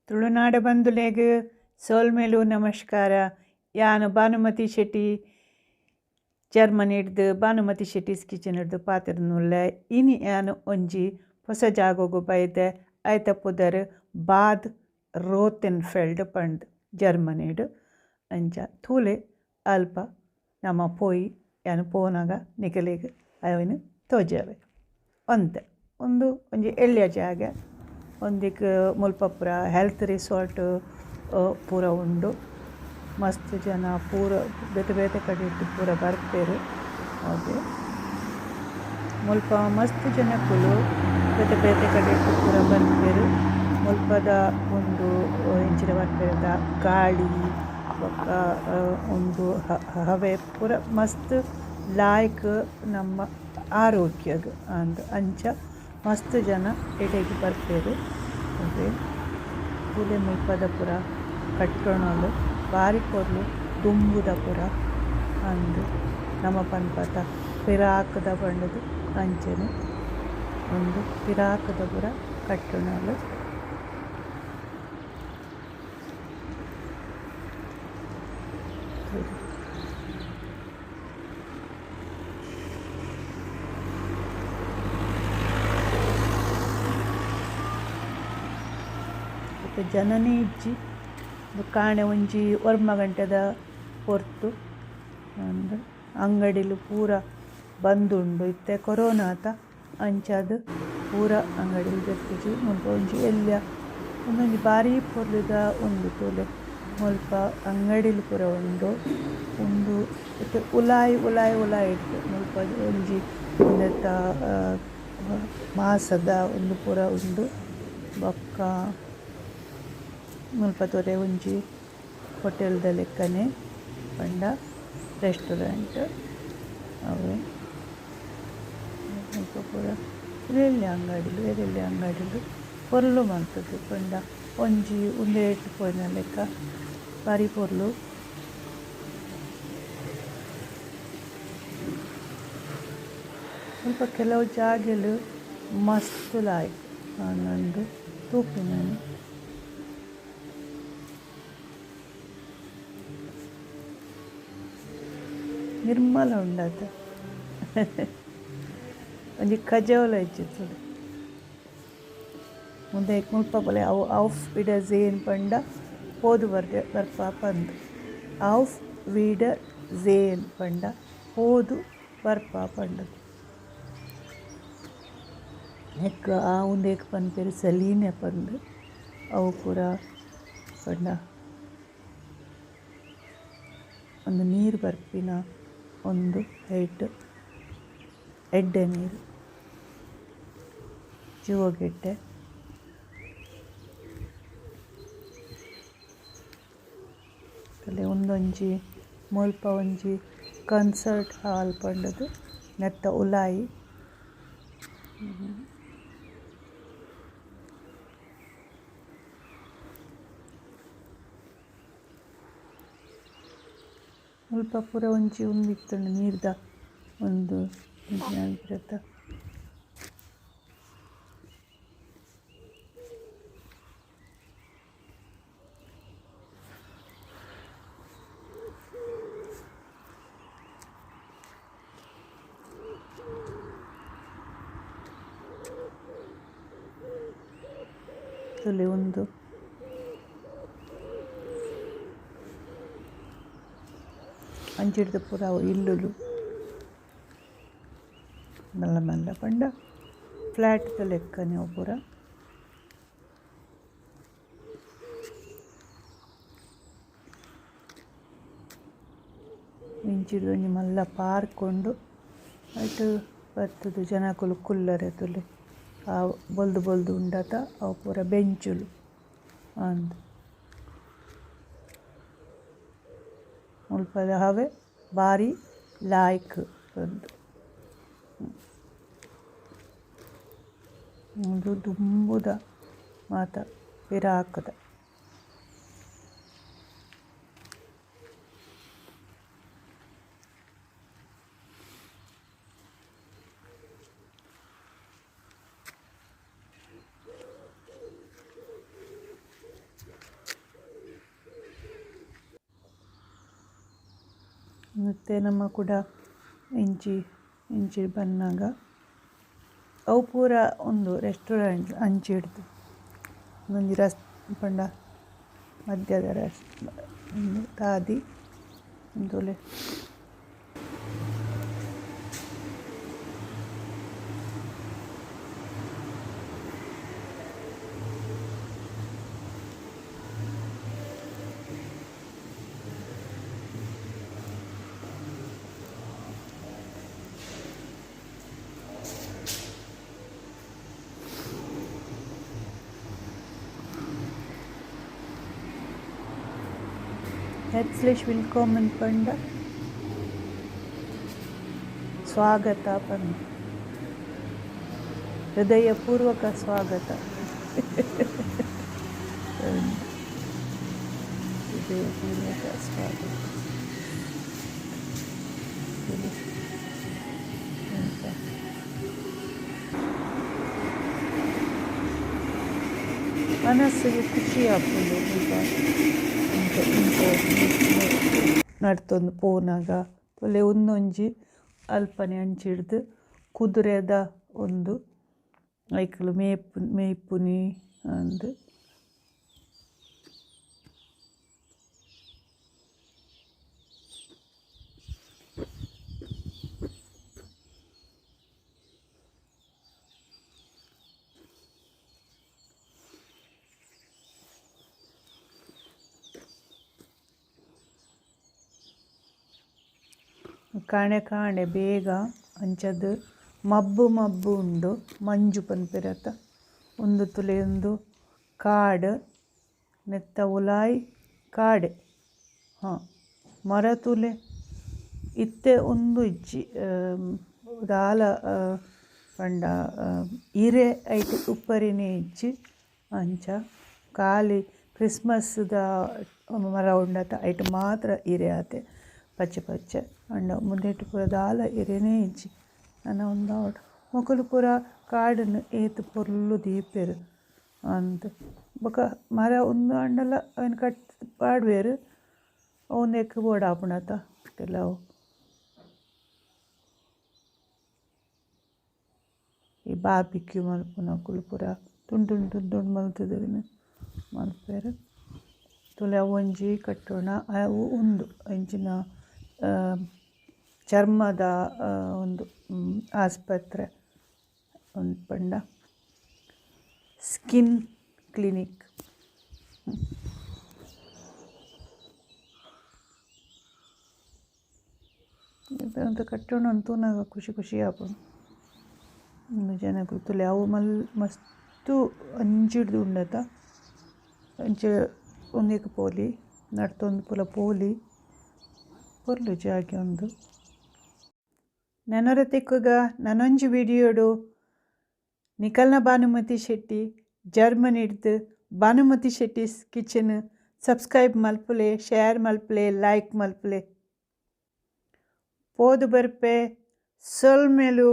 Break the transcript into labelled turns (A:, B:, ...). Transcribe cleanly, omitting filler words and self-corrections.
A: ತುಳುನಾಡ ಬಂಧುಲೆಗ್ ಸೊಲ್ಮೆಲು ನಮಸ್ಕಾರ. ಯಾನ್ ಭಾನುಮತಿ ಶೆಟ್ಟಿ ಜರ್ಮನಿಡ್ದು ಭಾನುಮತಿ ಶೆಟ್ಟಿಸ್ ಕಿಚನ್ ಡ್ದು ಪಾತೆರೊಂದುಲ್ಲೆ. ಇನಿ ಯಾನ್ ಒಂಜಿ ಪೊಸ ಜಾಗೊಗು ಬೈದೆ. ಐತ ಪುದರ್ ಬಾದ್ ರೋತೆನ್ಫೆಲ್ಡ್ ಪಂದ್ ಜರ್ಮನಿಡ್. ಅಂಚ ತೂಲೆ ಅಲ್ಪ ನಮ ಪೋಯಿ ಯಾನ್ ಪೋನಗ ನಿಕಲೆಗ್ ಅವೆನ್ ತೋಜಾವೆ ಒಂತೆ. ಉಂದು ಒಂಜಿ ಎಲ್ಯ ಜಾಗೆ ಉಂದೆಕ್ ಮುಲ್ಪ ಪೂರ ಹೆಲ್ತ್ ರಿಸೋರ್ಟ್ ಪೂರ ಉಂಡು. ಮಸ್ತ್ ಜನ ಪೂರ ಬೇತೆ ಬೇತೆ ಕಡೆಟ್ ಪೂರ ಬರ್ಪೆರ್ ಅವ್ವೆ. ಮುಲ್ಪ ಮಸ್ತ್ ಜನಕುಲು ಬೇತೆ ಬೇತೆ ಕಡೆಟ್ ಪೂರ ಬರ್ಪೆರ್. ಮುಲ್ಪದ ಉಂದು ಎಂಚಿನ ಪನ್ಪೆರತ ಗಾಳಿ ಬೊಕ್ಕ ಉಂದು ಹವೆ ಪೂರ ಮಸ್ತ್ ಲಾಯ್ಕ್ ನಮ್ಮ ಆರೋಗ್ಯಗ್ ಅಂದ್ ಅಂಚ ಮಸ್ತ್ ಜನ ಇಡೆಗ್ ಬರ್ಪೆರ್ ಅವ್ವೆ. ತೂಲೆ ಮುಲ್ಪದ ಪೂರ ಕಟ್ಟೊಣಲು ಬಾರಿ ಪೊರ್ಲು ದುಂಬುದ ಪೂರ ಅಂದ್ ನಮ ಪನ್ಪತ ಪಿರಾಕ್ದ ಪಂಡುದು ಅಂಚನೆ ಉಂದು ಪಿರಾಕ್ದ ಪೂರ ಕಟ್ಟೊಣಲು. ಇತ್ತೆ ಜನನೆ ಇಜ್ಜಿ ಕಾಂಡೆ ಒಂಜಿ ಒರ್ಂಬ ಗಂಟೆದ ಪೊರ್ತು ಅಂದ್ ಅಂಗಡಿಲು ಪೂರ ಬಂದ್ ಉಂಡು ಇತ್ತೆ ಕೊರೊನ ಅತ ಅಂಚಾದ್ ಪೂರ ಅಂಗಡಿಲ್ ದೆತ್ತಿಜಿ ಮುಲ್ಪ ಒಂಜಿ ಎಲ್ಲ್ಯ ಉಂದೊಂಜಿ ಬಾರಿ ಪೊರ್ಲುದ ಉಂದು ತೂಲೆ ಮುಲ್ಪ ಅಂಗಡಿಲ್ ಪೂರ ಉಂಡು ಉಂದು ಇತ್ತೆ ಉಲಾಯಿ ಉಲಾಯಿ ಉಲಾಯಿಡ್ ಮುಲ್ಪ ಒಂಜಿ ಉಂದೆತ ಮಾಸದ ಉಂದು ಪೂರ ಉಂಡು ಬೊಕ್ಕ ಮುಲ್ಪ ತೂಲೆ ಒಂಜಿ ಹೋಟೆಲ್ ದ ಲೆಕ್ಕನೆ ಪಂಡ ರೆಸ್ಟೋರೆಂಟ್ ಅವ್ವೆ ಮುಲ್ಪ ಪೂರ ಎಲ್ಲೆಲ್ಲ್ಯ ಅಂಗಡಿಲು ಎಲ್ಲೆಲ್ಲ್ಯ ಅಂಗಡಿಲು ಪೊರ್ಲು ಮಲ್ತುದು ಪಂಡ ಒಂಜಿ ಉಂದೆಟ್ ಪೋಯಿನಲೆಕ ಬಾರಿ ಪೊರ್ಲು. ಮುಲ್ಪ ಕೆಲವು ಜಾಗೆಲು ಮಸ್ತ್ ಲಾಯ್ಕ್ ಯಾನ್ ತೂಪಿನನೆ. ನಿರ್ಮಲ ಉಂಡತ ಒಂಜಿ ಕಜವುಲ ಇಜ್ಜಿ ತೂಲೆ. ಉಂದೆಕ್ ಮುಲ್ಪ ಪೂರ ಅವು ಔಫ್ ವಿಡರ್ಝೇನ್ ಪಂಡ ಪೋದು ಬರ್ಪ ಪಂದ್ ಔಫ್ ವಿಡರ್ಝೇನ್ ಪಂಡ ಪೋದು ಬರ್ಪ ಪಂಡುದು. ನೆಕ್ಕ್ ಆ ಉಂದೆಕ್ ಪನ್ಪೆರ್ ಸಲೀನೆ ಪಂದ್ ಅವು ಪೂರ ಪಂಡ ಉಂದು ನೀರ್ ಬರ್ಪಿನ ಉಂದು ಐಟ್ ಎಡ್ಡೆ ನೀರ್ ಜೀವಗ್ ಎಡ್ಡೆ. ಉಂದೊಂಜಿ ಮುಲ್ಪ ಒಂಜಿ ಕನ್ಸರ್ಟ್ ಹಾಲ್ ಪಂಡುದು ನೆತ್ತ ಉಲಾಯಿ. ಮುಲ್ಪ ಪೂರ ಒಂಜಿ ಉಂದು ಇತ್ತುಂಡು ನೀರ್ದ ಉಂದು ಎಂಚಿನ ತೂಲೆ ಉಂದು ಅಂಚಿರ್ದ್ ಪೂರ ಅವು ಇಲ್ಲುಲು ಮಲ್ಲ ಮಲ್ಲ ಪಂಡ ಫ್ಲೇಟ್ ದ ಲೆಕ್ಕನೆ ಅವು ಪೂರ. ಇಂಚಿರ್ದ್ ಒಂಜಿ ಮಲ್ಲ ಪಾರ್ಕ್ ಉಂಡು ಐಟ್ ಬತ್ತುದು ಜನಕುಲು ಕುಲ್ಲರೆ ತೂಲೆ ಆ ಬೊಲ್ದು ಬೊಲ್ದು ಉಂಡತ ಅವು ಪೂರ ಬೆಂಚುಲು ಅಂದ್. ಮುಲ್ಪದ ಹವೆ ಬಾರಿ ಲಾಯ್ಕ್ ಪಂದ್. ಉಂದು ದುಂಬುದ ಮಾತ ಪಿರಾಕುದ. ಇತ್ತೆ ನಮ ಕುಡ ಇಂಚಿ ಇಂಚಿ ಬನ್ನಗ ಅವು ಪೂರ ಉಂದು ರೆಸ್ಟೋರೆಂಟ್ ಅಂಚಿಡ್ದ್ ಉಂದೊಂಜಿ ರಸ್ತೆ ಪಂಡ ಮಧ್ಯದ ರಸ್ತೆ ಉಂದು ತಾದಿ ತೂಲೆ. Herzlich willkommen ಪಂಡ ಸ್ವಾಗತ ಪಂದ್ ಹೃದಯಪೂರ್ವಕ ಸ್ವಾಗತ ಹೃದಯಪೂರ್ವಕ ಸ್ವಾಗತ. ಮನಸ್ಸಿಗೆ ಖುಷಿ ಆಪುಂಡು ಮುಲ್ಪ ಇಂಚ ಇಂಚ ನಡ್ತೊಂದು ಪೋನಗ. ತೂಲೆ ಉಂದೊಂಜಿ ಅಲ್ಪನೆ ಅಂಚಿಡ್ದ್ ಕುದುರೆದ ಉಂದು ಐಕುಲು ಮೇಪುನಿ ಅಂದ್. ಕಾಣೆ ಕಾಣೆ ಬೇಗ ಅಂಚದ್ ಮಬ್ಬು ಮಬ್ಬು ಉಂಡು ಮಂಜು ಪನ್ಪೆರತ ಉಂದು ತೂಲೆ ಉಂದು ಕಾಡ್ ನೆತ್ತ ಉಲಾಯಿ ಕಾಡೆ ಹಾಂ ಮರ ತೂಲೆ ಇತ್ತೆ ಉಂದು ಇಜ್ಜಿ ದಾಲ ಪಂಡ ಇರೆ ಐಟ್ ಉಪ್ಪರಿನೇ ಇಜ್ಜಿ ಅಂಚ ಖಾಲಿ ಕ್ರಿಸ್ಮಸ್ದ ಮರ ಉಂಡತ ಐಟ್ ಮಾತ್ರ ಇರೆ ಆತೆ ಪಚ್ಚೆ ಪಚ್ಚೆ ಆಂಡ ಮುಂದೆಟ್ ಪೂರ ದಾಲ ಇರೆನೇ ಇಜ್ಜಿ. ನನ ಉಂದಾವೊಡು ಮೊಕುಲು ಪೂರ ಕಾಡುನು ಏತ್ ಪೊರ್ಲು ದೀಪೆರ್ ಅಂದ್ ಬೊಕ ಮರ ಉಂದು ಆಂಡಲ ಅವೆನ್ ಕಟ್ ಪಾಡುವೆರ್ ಅವು ನೆಕ್ಕ್ ಬೋಡಾಪುಂಡತ ಕೆಲವು. ಈ ಬಾರ್ಬಿಕ್ಯೂ ಮಲ್ಪುನಕುಲು ಪೂರ ತುಂಡು ತುಂಡು ತುಂಡು ತುಂಡು ಮಲ್ತುದು ಮಲ್ಪುವೆರ್. ತೂಲೆ ಅವು ಒಂಜಿ ಕಟ್ಟೋಣ ಅವು ಉಂದು ಇಂಚಿನ ಚರ್ಮದ ಒಂದು ಆಸ್ಪತ್ರೆ ಉಂದು ಪಂಡ ಸ್ಕಿನ್ ಕ್ಲಿನಿಕ್. ಕಟ್ಟೋಣ ತೂನಗ ಖುಷಿ ಖುಷಿ ಆಪುಂಡು. ಜನಕುಲು ತೂಲೆ ಅವು ಮಸ್ತ್ ಅಂಚಿಡ್ದ್ ಉಂಡತ ಅಂಚ ಉಂದೆಕ್ ಪೋಲಿ ನಡ್ತೊಂದು ಪೂರ ಪೋಲಿ ಪೊರ್ಲು ಜಾಗೆ ಉಂದು. ನನೊರ ತಿಕ್ಕುಗ ನನೊಂಜಿ ವಿಡಿಯೋಡು. ನಿಕಲ್ನ ಭಾನುಮತಿ ಶೆಟ್ಟಿ ಜರ್ಮನಿಡ್ದ್ ಭಾನುಮತಿ ಶೆಟ್ಟಿಸ್ ಕಿಚನ್ ಸಬ್ಸ್ಕ್ರೈಬ್ ಮಲ್ಪುಲೆ, ಶೇರ್ ಮಲ್ಪುಲೆ, ಲೈಕ್ ಮಲ್ಪುಲೆ. ಪೋದು ಬರ್ಪೆ ಸೊಲ್ಮೆಲು.